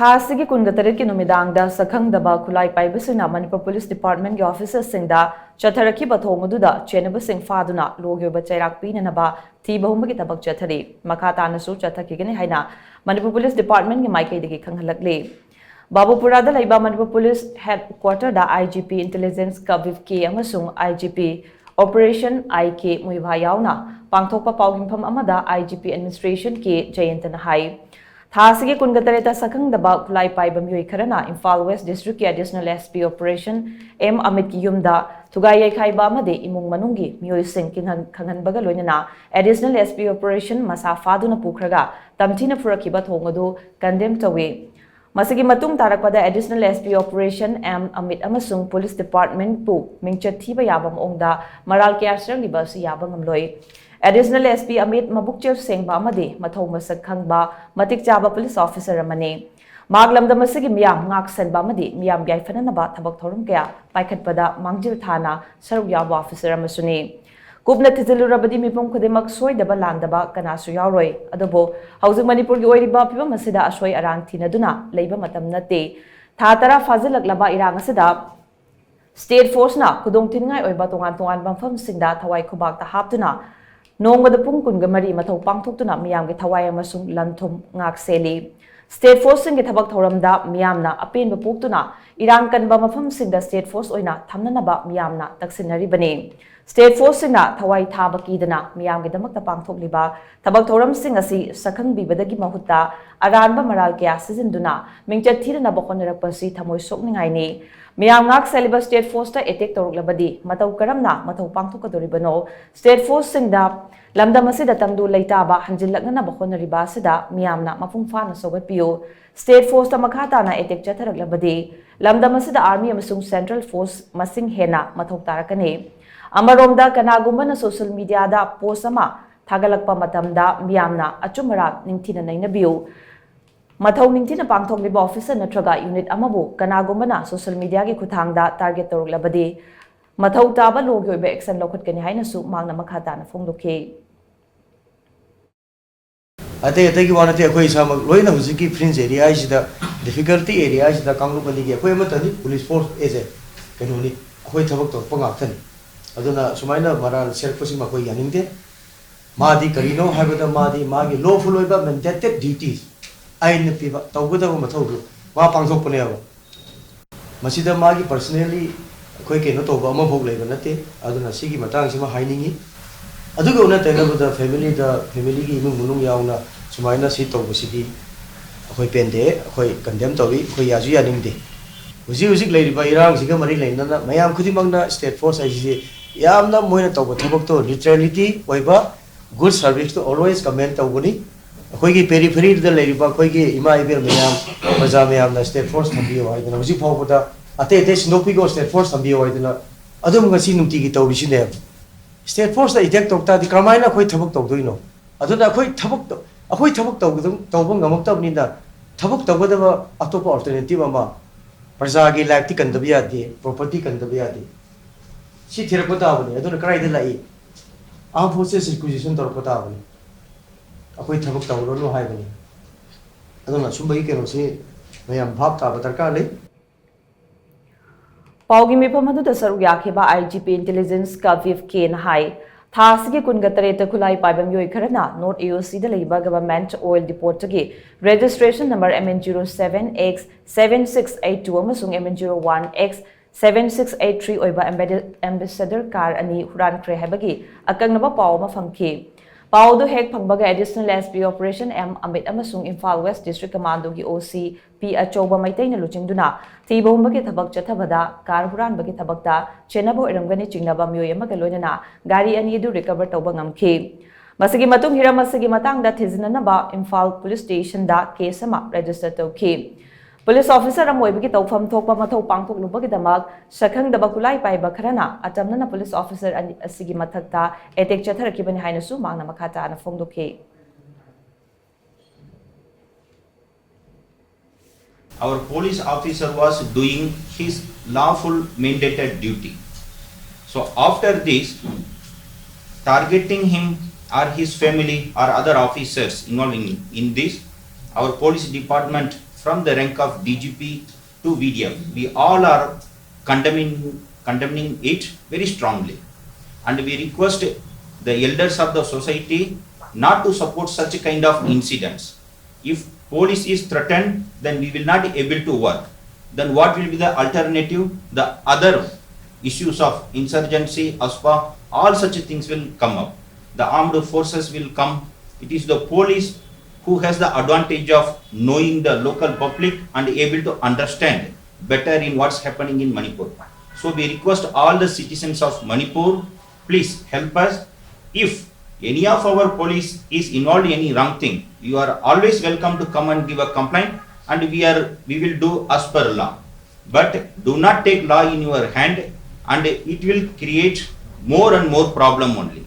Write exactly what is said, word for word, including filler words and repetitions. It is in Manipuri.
ꯊꯥ ꯑꯁꯤꯒꯤ ꯀꯨꯟꯒ ꯇꯔꯦꯠꯀꯤ ꯅꯨꯃꯤꯗꯥꯡꯗ ꯁꯛꯈꯪꯗꯕ ꯈꯨꯠꯂꯥꯏ ꯄꯥꯏꯕꯁꯤꯡꯅ ꯃꯅꯤꯄꯨꯔ ꯄꯨꯂꯤꯁ ꯗꯤꯄꯥꯔꯠꯃꯦꯟꯒꯤ ꯑꯣꯐꯤꯁꯔꯁꯤꯡꯗ ꯆꯠꯊꯔꯛꯈꯤꯕ ꯊꯣꯡ ꯑꯗꯨꯗ ꯆꯦꯟꯅꯕꯁꯤꯡ ꯐꯥꯗꯨꯅ ꯂꯣꯒꯤ ꯑꯣꯏꯕ ꯆꯩꯔꯥꯛ ꯄꯤꯅꯅꯕ ꯊꯤꯕ ꯍꯨꯝꯕꯒꯤ ꯊꯕꯛ ꯆꯠꯊꯔꯤ꯫ ꯃꯈꯥ ꯇꯥꯅꯁꯨ ꯆꯠꯊꯈꯤꯒꯅꯤ ꯍꯥꯏꯅ ꯃꯅꯤꯄꯨꯔ ꯄꯨꯂꯤꯁ ꯗꯤꯄꯥꯔꯠꯃꯦꯟꯒꯤ ꯃꯥꯏꯀꯩꯗꯒꯤ ꯈꯪꯍꯜꯂꯛꯂꯤ꯫ ꯕꯥꯕꯨꯄꯨꯔꯥꯗ ꯂꯩꯕ ꯃꯅꯤꯄꯨꯔ ꯄꯨꯂꯤꯁ ꯍꯦꯗ ꯀ꯭ꯋꯥꯔꯇꯔꯗ I G P Intelligence Kabib K ꯑꯃꯁꯨꯡ I G P Operation I K Muivah ꯌꯥꯎꯅ ꯄꯥꯡꯊꯣꯛꯄ ꯄꯥꯎꯒꯤꯡꯐꯝ ꯑꯃꯗ I G P Administration ꯀꯦ ꯖꯌꯟꯇꯅ ꯍꯥꯏ, ꯊꯥ ꯑꯁꯤꯒꯤ ꯀꯨꯟꯒ ꯇꯔꯦꯠꯇ ꯁꯛꯈꯪꯗꯕ ꯈꯨꯠꯂꯥꯏ ꯄꯥꯏꯕ ꯃꯤꯑꯣꯏ ꯈꯔꯅ ꯏꯝꯐꯥꯜ ꯋꯦꯁ ꯗꯤꯁꯇ꯭ꯔꯤꯛꯀꯤ additional S P Operation M ꯑꯃꯤꯠꯀꯤ ꯌꯨꯝꯗ ꯊꯨꯒꯥꯏ ꯌꯩꯈꯥꯏꯕ ꯑꯃꯗꯤ ꯏꯃꯨꯡ ꯃꯅꯨꯡꯒꯤ ꯃꯤꯑꯣꯏꯁꯤꯡ ꯀꯤꯡꯍꯟ-, ꯈꯪꯍꯟꯕꯒ ꯂꯣꯏꯅꯅ ꯑꯦꯗꯤꯁꯅꯦꯜ S P Operation ꯃꯁꯥ ꯐꯥꯗꯨꯅ ꯄꯨꯈ꯭ꯔꯒ ꯇꯝꯊꯤꯅ ꯐꯨꯔꯛꯈꯤꯕ ꯊꯣꯡ ꯑꯗꯨ ꯀꯟꯗꯦꯝ ꯇꯧꯏ꯫ ꯃꯁꯤꯒꯤ ꯃꯇꯨꯡ ꯇꯥꯔꯛꯄꯗ additional S P Operation M Amit ꯑꯃꯁꯨꯡ ꯄꯨꯂꯤꯁ ꯗꯤꯄꯥꯔꯠꯃꯦꯟꯠꯄꯨ ꯃꯤꯡꯆꯠ ꯊꯤꯕ ꯌꯥꯕ ꯃꯑꯣꯡꯗ ꯃꯔꯥꯜ ꯀꯌꯥ ꯆꯦꯜꯂꯤꯕ ꯑꯁꯤ ꯌꯥꯕ ꯉꯝꯂꯣꯏ꯫ ꯑꯦꯗꯤꯁꯅꯦꯜ S P ꯑꯃꯤꯠ ꯃꯕꯨꯛꯆꯦꯜ ꯁꯦꯡꯕ ꯑꯃꯗꯤ ꯃꯊꯧ ꯃꯁꯛ ꯈꯪꯕ ꯃꯇꯤꯛ ꯆꯥꯕ ꯄꯨꯂꯤꯁ ꯑꯣꯐꯤꯁꯔ ꯑꯃꯅꯤ꯫ ꯃꯍꯥꯛ ꯂꯝꯗꯝ ꯑꯁꯤꯒꯤ ꯃꯤꯌꯥꯝ ꯉꯥꯛ ꯁꯦꯟꯕ ꯑꯃꯗꯤ ꯃꯤꯌꯥꯝ ꯌꯥꯏꯐꯅꯅꯕ ꯊꯕꯛ ꯊꯧꯔꯝ ꯀꯌꯥ ꯄꯥꯏꯈꯠꯄꯗ ꯃꯥꯡꯖꯤꯜ ꯊꯥꯅ ꯁꯔꯨꯛ ꯌꯥꯎꯕ ꯑꯣꯐꯤꯁꯔ ꯑꯃꯁꯨꯅꯤ꯫ ꯀꯨꯞꯅ ꯊꯤꯖꯤꯜꯂꯨꯔꯕꯗꯤ ꯃꯤꯄꯨꯝ ꯈꯨꯗꯤꯡꯃꯛ ꯁꯣꯏꯗꯕ ꯂꯥꯟꯗꯕ ꯀꯅꯥꯁꯨ ꯌꯥꯎꯔꯣꯏ꯫ ꯑꯗꯨꯕꯨ ꯍꯧꯖꯤꯛ ꯃꯅꯤꯄꯨꯔꯒꯤ ꯑꯣꯏꯔꯤꯕ ꯐꯤꯕꯝ ꯑꯁꯤꯗ ꯑꯁꯣꯏ ꯑꯔꯥꯟ ꯊꯤꯅꯗꯨꯅ ꯂꯩꯕ ꯃꯇꯝ ꯅꯠꯇꯦ꯫ ꯊꯥ ꯇꯔꯥ ꯐꯥꯖꯤꯜꯂꯛꯂꯕ ꯏꯔꯥꯡ ꯑꯁꯤꯗ ꯁ꯭ꯇꯦꯠ ꯐꯣꯔꯁꯅ ꯈꯨꯗꯣꯡ ꯊꯤꯅꯤꯡꯉꯥꯏ ꯑꯣꯏꯕ ꯇꯣꯉꯥꯟ ꯇꯣꯉꯥꯟꯕ ꯃꯐꯝꯁꯤꯡꯗ ꯊꯋꯥꯏ ꯈꯨꯕꯥꯛꯇ ꯍꯥꯞꯇꯨꯅ ꯅꯣꯡꯃꯗ ꯄꯨꯡ ꯀꯨꯟꯒ ꯃꯔꯤ ꯃꯊꯧ ꯄꯥꯡꯊꯣꯛꯇꯨꯅ ꯃꯤꯌꯥꯝꯒꯤ ꯊꯋꯥꯏ ꯑꯃꯁꯨꯡ ꯂꯟ ꯊꯨꯝ ꯉꯥꯛ ꯁꯦꯜꯂꯤ꯫ ꯁ꯭ꯇꯦꯠ ꯐꯣꯔꯁꯁꯤꯡꯒꯤ ꯊꯕꯛ ꯊꯧꯔꯝꯗ ꯃꯤꯌꯥꯝꯅ ꯑꯄꯦꯟꯕ ꯄꯣꯛꯇꯨꯅ ꯏꯔꯥꯡ ꯀꯟꯕ ꯃꯐꯝꯁꯤꯡꯗ ꯁ꯭ꯇꯦꯠ ꯐꯣꯔꯁ ꯑꯣꯏꯅ ꯊꯝꯅꯅꯕ ꯃꯤꯌꯥꯝꯅ ꯇꯛꯁꯤꯟꯅꯔꯤꯕꯅꯤ꯫ ꯁ꯭ꯇꯦꯠ ꯐꯣꯔꯁꯁꯤꯡꯅ ꯊꯋꯥꯏ ꯊꯥꯕ ꯀꯤꯗꯅ ꯃꯤꯌꯥꯝꯒꯤꯗꯃꯛꯇ ꯄꯥꯡꯊꯣꯛꯂꯤꯕ ꯊꯕꯛ ꯊꯧꯔꯝꯁꯤꯡ ꯑꯁꯤ ꯁꯛꯈꯪꯕꯤꯕꯗꯒꯤ ꯃꯍꯨꯠꯇ ꯑꯔꯥꯟꯕ ꯃꯔꯥꯜ ꯀꯌꯥ ꯁꯤꯖꯤꯟꯗꯨꯅ ꯃꯤꯡꯆꯠ ꯊꯤꯅꯅꯕ ꯍꯣꯠꯅꯔꯛꯄ ꯑꯁꯤ ꯊꯃꯣꯏ ꯁꯣꯛꯅꯤꯡꯉꯥꯏꯅꯤ꯫ ꯃꯤꯌꯥꯝ ꯉꯥꯛ ꯁꯦꯜꯂꯤꯕ ꯁ꯭ꯇꯦꯠ ꯐꯣꯔꯁꯇ ꯑꯦꯇꯦꯛ ꯇꯧꯔꯛꯂꯕꯗꯤ ꯃꯇꯧ ꯀꯔꯝꯅ ꯃꯊꯧ ꯄꯥꯡꯊꯣꯛꯀꯗꯧꯔꯤꯕꯅꯣ? ꯁ꯭ꯇꯦꯠ ꯐꯣꯔꯁꯁꯤꯡꯗ ꯂꯝꯗꯝ ꯑꯁꯤꯗ ꯇꯪꯗꯨ ꯂꯩꯇꯥꯕ ꯍꯟꯖꯤꯜꯂꯛꯅꯅꯕ ꯍꯣꯠꯅꯔꯤꯕ ꯑꯁꯤꯗ ꯃꯤꯌꯥꯝꯅ ꯃꯄꯨꯡ ꯐꯥꯅ ꯁꯧꯒꯠꯄꯤꯌꯨ꯫ ꯁ꯭ꯇꯦꯠ ꯐꯣꯔꯁꯇ ꯃꯈꯥ ꯇꯥꯅ ꯑꯦꯇꯦꯛ ꯆꯠꯊꯔꯛꯂꯕꯗꯤ ꯂꯝꯗꯝ ꯑꯁꯤꯗ ꯑꯥꯔꯃꯤ ꯑꯃꯁꯨꯡ ꯁꯦꯟꯇ꯭ꯔꯦꯜ ꯐꯣꯔꯁ ꯃꯁꯤꯡ ꯍꯦꯟꯅ ꯃꯊꯧ ꯇꯥꯔꯛꯀꯅꯤ꯫ ꯑꯃꯔꯣꯝꯗ ꯀꯅꯥꯒꯨꯝꯕꯅ ꯁꯣꯁꯤꯌꯦꯜ ꯃꯤꯗꯤꯌꯥꯗ ꯄꯣꯁ ꯑꯃ ꯊꯥꯒꯠꯂꯛꯄ ꯃꯇꯝꯗ ꯃꯤꯌꯥꯝꯅ ꯑꯆꯨꯝ ꯑꯔꯥꯟ ꯅꯤꯡꯊꯤꯅ ꯅꯩꯅꯕꯤꯌꯨ꯫ ꯃꯊꯧ ꯅꯤꯡꯊꯤꯅ ꯄꯥꯡꯊꯣꯛꯂꯤꯕ ꯑꯣꯐꯤꯁꯔ ꯅꯠꯇ꯭ꯔꯒ ꯌꯨꯅꯤꯠ ꯑꯃꯕꯨ ꯀꯅꯥꯒꯨꯝꯕꯅ ꯁꯣꯁꯤꯌꯦꯜ ꯃꯤꯗꯤꯌꯥꯒꯤ ꯈꯨꯠꯊꯥꯡꯗ ꯇꯥꯔꯒꯦꯠ ꯇꯧꯔꯛꯂꯕꯗꯤ ꯃꯊꯧ ꯇꯥꯕ ꯂꯣꯒꯤ ꯑꯣꯏꯕ ꯑꯦꯛꯁꯟ ꯂꯧꯈꯠꯀꯅꯤ ꯍꯥꯏꯅꯁꯨ ꯃꯍꯥꯛꯅ ꯃꯈꯥ ꯇꯥꯅ ꯐꯣꯡꯗꯣꯛꯈꯤ꯫ ꯑꯇꯩ ꯑꯇꯩꯒꯤ ꯋꯥ ꯅꯠꯇꯦ, ꯑꯩꯈꯣꯏ ꯏꯁꯥꯃꯛ ꯂꯣꯏꯅ ꯍꯧꯖꯤꯛꯀꯤ ꯐ꯭ꯔꯤꯟꯖ ꯑꯦꯔꯤꯌꯥ ꯍꯥꯏꯁꯤꯗ Difficulty area ꯁꯤꯗ ꯀꯥꯡꯂꯨꯞ ꯑꯅꯤꯒꯤ ꯑꯩꯈꯣꯏ ꯑꯃꯠꯇꯅꯤ, police force as a ꯀꯩꯅꯣꯅꯤ, ꯑꯩꯈꯣꯏ ꯊꯕꯛ ꯇꯧꯔꯛꯄ ꯉꯥꯛꯇꯅꯤ꯫ ꯑꯗꯨꯅ ꯁꯨꯃꯥꯏꯅ ꯃꯔꯥꯜ ꯁꯤꯔꯛꯄꯁꯤ ꯃꯈꯣꯏ ꯌꯥꯅꯤꯡꯗꯦ꯫ ꯃꯥꯗꯤ ꯀꯔꯤꯅꯣ ꯍꯥꯏꯕꯗ ꯃꯥꯗꯤ ꯃꯥꯒꯤ lawful ꯑꯣꯏꯕ mandated duties, ꯑꯥꯏꯟꯅ ꯄꯤꯕ ꯇꯧꯒꯗꯕ ꯃꯊꯧꯗꯨ ꯃꯥ ꯄꯥꯡꯊꯣꯛꯄꯅꯦꯕ꯫ ꯃꯁꯤꯗ ꯃꯥꯒꯤ personally ꯑꯩꯈꯣꯏ ꯀꯩꯅꯣ ꯇꯧꯕ ꯑꯃꯐꯥꯎ ꯂꯩꯕ ꯅꯠꯇꯦ꯫ ꯑꯗꯨꯅ ꯁꯤꯒꯤ ꯃꯇꯥꯡꯁꯤꯃ ꯍꯥꯏꯅꯤꯡꯉꯤ꯫ ꯑꯗꯨꯒ ꯑꯣꯟꯅ ꯇꯩꯅꯕꯗ familyꯗ, familyꯒꯤ ꯏꯃꯨꯡ ꯃꯅꯨꯡ ꯌꯥꯎꯅ ꯁꯨꯃꯥꯏꯅ ꯁꯤ ꯇꯧꯕꯁꯤꯗꯤ ꯑꯩꯈꯣꯏ ꯄꯦꯟꯗꯦ, ꯑꯩꯈꯣꯏ condemn ꯇꯧꯏ, ꯑꯩꯈꯣꯏ ꯌꯥꯁꯨ ꯌꯥꯅꯤꯡꯗꯦ꯫ ꯍꯧꯖꯤꯛ ꯍꯧꯖꯤꯛ ꯂꯩꯔꯤꯕ ꯏꯔꯥꯡꯁꯤꯒ ꯃꯔꯤ ꯂꯩꯅꯅ ꯃꯌꯥꯝ ꯈꯨꯗꯤꯡꯃꯛꯅ state force ꯍꯥꯏꯁꯤꯗꯤ ꯌꯥꯝꯅ ꯃꯣꯏꯅ ꯇꯧꯕ ꯊꯕꯛꯇꯣ neutrality ꯑꯣꯏꯕ, good serviceꯇꯣ always commend ꯇꯧꯒꯅꯤ꯫ ꯑꯩꯈꯣꯏꯒꯤ peripheryꯗ ꯂꯩꯔꯤꯕ ꯑꯩꯈꯣꯏꯒꯤ ꯏꯃꯥ ꯏꯕꯦꯜ ꯃꯌꯥꯝ, ꯄ꯭ꯔꯖꯥ ꯃꯌꯥꯝꯅ state force ꯊꯝꯕꯤꯌꯨ ꯍꯥꯏꯗꯅ, ꯍꯧꯖꯤꯛ ꯐꯥꯎꯕꯗ ꯑꯇꯩ ꯑꯇꯩ ꯁꯤꯟꯗꯣꯛꯄꯤꯈꯣ, state force ꯊꯝꯕꯤꯌꯨ ꯍꯥꯏꯗꯅ ꯑꯗꯨꯝ ꯉꯁꯤ ꯅꯨꯡꯇꯤꯒꯤ ꯇꯧꯔꯤꯁꯤꯅꯦꯕ꯫ State forceꯇ attack ꯇꯧ ꯇꯥꯔꯗꯤ ꯀꯔꯝꯍꯥꯏꯅ ꯑꯩꯈꯣꯏ ꯊꯕꯛ ꯇꯧꯗꯣꯏꯅꯣ? ꯑꯗꯨꯅ ꯑꯩꯈꯣꯏ ꯊꯕꯛ ꯇꯧ-, ꯑꯩꯈꯣꯏ ꯊꯕꯛ ꯇꯧꯒꯗ-, ꯇꯧꯕ ꯉꯝꯃꯛꯇꯕꯅꯤꯅ ꯊꯕꯛ ꯇꯧꯒꯗꯕ ꯑꯇꯣꯞꯄ alternative ꯑꯃ, ꯄ꯭ꯔꯖꯥꯒꯤ lifeꯇꯤ ꯀꯟꯗꯕ ꯌꯥꯗꯦ, property ꯀꯟꯗꯕ ꯌꯥꯗꯦ꯫ ꯁꯤ ꯊꯤꯔꯛꯄ ꯇꯥꯕꯅꯤ꯫ ꯑꯗꯨꯅ ꯀꯗꯥꯏꯗ ꯂꯥꯛꯏ? Armed forces requisition ꯇꯧꯔꯛꯄ ꯇꯥꯕꯅꯤ꯫ ꯑꯩꯈꯣꯏ ꯊꯕꯛ ꯇꯧꯔꯅꯨ ꯍꯥꯏꯕꯅꯤ꯫ ꯑꯗꯨꯅ ꯁꯨꯝꯕꯒꯤ ꯀꯩꯅꯣꯁꯤ ꯃꯌꯥꯝ ꯚꯥꯞ ꯇꯥꯕ ꯗꯔꯀꯥꯔ ꯂꯩ꯫ ꯄꯥꯎꯒꯤ ꯃꯤꯐꯝ ꯑꯗꯨꯗ ꯁꯔꯨꯛ ꯌꯥꯈꯤꯕ ꯑꯥꯏ ꯖꯤ ꯄꯤ ꯏꯟꯇꯦꯂꯤꯖꯦꯟꯁ ꯀꯕꯤꯞ ꯀꯦꯅ ꯍꯥꯏ, ꯊꯥ ꯑꯁꯤꯒꯤ ꯀꯨꯟꯒ ꯇꯔꯦꯠꯇ ꯈꯨꯠꯂꯥꯏ ꯄꯥꯏꯕ ꯃꯤꯑꯣꯏ ꯈꯔꯅ ꯅꯣꯔꯠ ꯑꯦ ꯑꯣ ꯁꯤꯗ ꯂꯩꯕ ꯒꯚꯔꯟꯃꯦꯟꯠ ꯑꯣꯏꯜ ꯗꯤꯄꯣꯠꯇꯒꯤ registration number M N zero seven X seven six eight two ꯑꯃꯁꯨꯡ M N zero one X seven six eight three ꯑꯣꯏꯕ ꯑꯦꯝꯕꯦꯗ-, ꯑꯦꯝꯕꯦꯁꯦꯗꯔ ꯀꯥꯔ ꯑꯅꯤ ꯍꯨꯔꯥꯟꯈ꯭ꯔꯦ ꯍꯥꯏꯕꯒꯤ ꯑꯀꯛꯅꯕ ꯄꯥꯎ ꯑꯃ ꯐꯪꯈꯤ꯫ ꯄꯥꯎ ꯑꯗꯨ ꯍꯦꯛ ꯐꯪꯕꯒ additional S P operation M Amit ꯑꯃꯁꯨꯡ ꯏꯝꯐꯥꯜ ꯋꯦꯁ ꯗꯤꯁꯇ꯭ꯔꯤꯛ ꯀꯃꯥꯟꯗꯣꯒꯤ ꯑꯣ ꯁꯤ ꯄꯤ ꯑꯆꯧꯕ ꯃꯩꯇꯩꯅ ꯂꯨꯆꯤꯡꯗꯨꯅ ꯊꯤꯕ ꯍꯨꯝꯕꯒꯤ ꯊꯕꯛ ꯆꯠꯊꯕꯗ ꯀꯥꯔ ꯍꯨꯔꯥꯟꯕꯒꯤ ꯊꯕꯛꯇ ꯆꯦꯟꯅꯕ ꯑꯣꯏꯔꯝꯒꯅꯤ ꯆꯤꯡꯅꯕ ꯃꯤꯑꯣꯏ ꯑꯃꯒ ꯂꯣꯏꯅꯅ ꯒꯥꯔꯤ ꯑꯅꯤ ꯑꯗꯨ ꯔꯤꯀꯚꯔ ꯇꯧꯕ ꯉꯝꯈꯤ꯫ ꯃꯁꯤꯒꯤ ꯃꯇꯨꯡ ꯍꯤꯔꯝ ꯑꯁꯤꯒꯤ ꯃꯇꯥꯡꯗ ꯊꯤꯖꯤꯟꯅꯅꯕ ꯏꯝꯐꯥꯜ ꯄꯨꯂꯤꯁ ꯁ꯭ꯇꯦꯁꯟꯗ ꯀꯦꯁ ꯑꯃ ꯔꯦꯖꯤꯁꯇꯔ ꯇꯧꯈꯤ꯫ ꯄꯨꯂꯤꯁ ꯑꯣꯐꯤꯁꯔ ꯑꯃ ꯑꯣꯏꯕꯒꯤ ꯇꯧꯐꯝ ꯊꯣꯛꯄ ꯃꯊꯧ ꯄꯥꯡꯊꯣꯛꯂꯨꯕꯒꯤꯗꯃꯛ ꯁꯛꯈꯪꯗꯕ ꯈꯨꯠꯂꯥꯏ ꯄꯥꯏꯕ ꯈꯔꯅ ꯑꯆꯝꯅꯅ ꯄꯨꯂꯤꯁ ꯑꯣꯐꯤꯁꯔ ꯑꯅꯤ ꯑꯁꯤꯒꯤ ꯃꯊꯛꯇ ꯑꯦꯇꯦꯛ ꯆꯠꯊꯔꯛꯈꯤꯕꯅꯤ ꯍꯥꯏꯅꯁꯨ ꯃꯍꯥꯛꯅ ꯃꯈꯥ ꯇꯥꯅ ꯐꯣꯡꯗꯣꯛꯈꯤ꯫ Our police officer was doing his lawful mandated duty. So after this, targeting him or his family or other officers involved in, in this, our police department from the rank of D G P to V D F. We all are condemning, condemning it very strongly. And we request the elders of the society not to support such kind of incidents. If police is threatened, then we will not able to work. Then what will be the alternative? The other issues of insurgency, AFSPA, all such things will come up. The armed forces will come. It is the police who has the advantage of knowing the local public and able to understand better in what's happening in Manipur. So we request all the citizens of Manipur, please help us. If any of our police is involved in any wrong thing, you are always welcome to come and give a complaint, and we are, we will do as per law. But do not take law in your hand, and it will create more and more problem only.